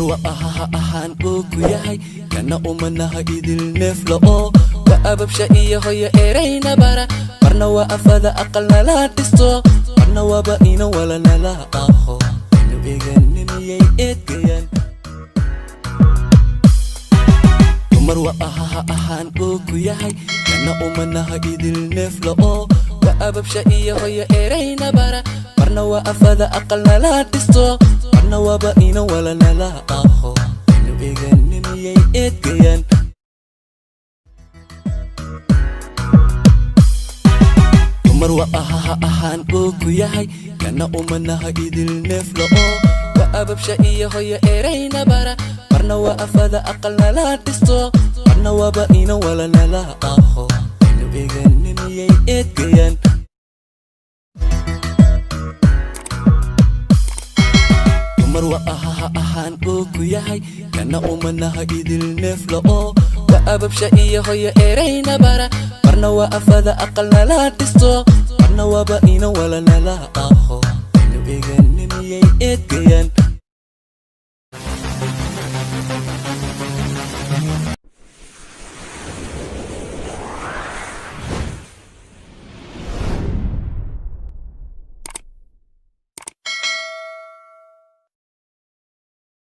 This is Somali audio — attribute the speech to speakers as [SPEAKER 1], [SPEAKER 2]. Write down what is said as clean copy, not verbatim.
[SPEAKER 1] Waa ahaha ahaan uu ku yahay kana umanaha idil neefla oo waa ababsha iyo hoyo erayna bara. Marna waa afada aqal nala dhisto, marna waaba ina wala nala aho inu eganimiyay eedgayaan. Dumar waa ahaha ahaan uu ku yahay kana umanaha idil neefla oo waa ababsha iyo hoyo erayna bara. Marna waa afada aqal nala dhisto, marna waaba ina wala nala aho inu eganimiyay eedgayaan. Dumar waa ahaha ahaan uu ku yahay kana umanaha idil neefla oo waa ababsha iyo hoyo erayna bara. Marna waa afada aqal nala dhisto, marna waaba ina wala nala aho inu eganimiyay eedgayaan. Dumar waa ahaha ahaan uu ku yahay kana umanaha idil neefla oo waa ababsha iyo hoyo erayna bara. Marna waa afada aqal nala dhisto, marna waaba ina wala nala aho inu eganimiyay eedgayaan.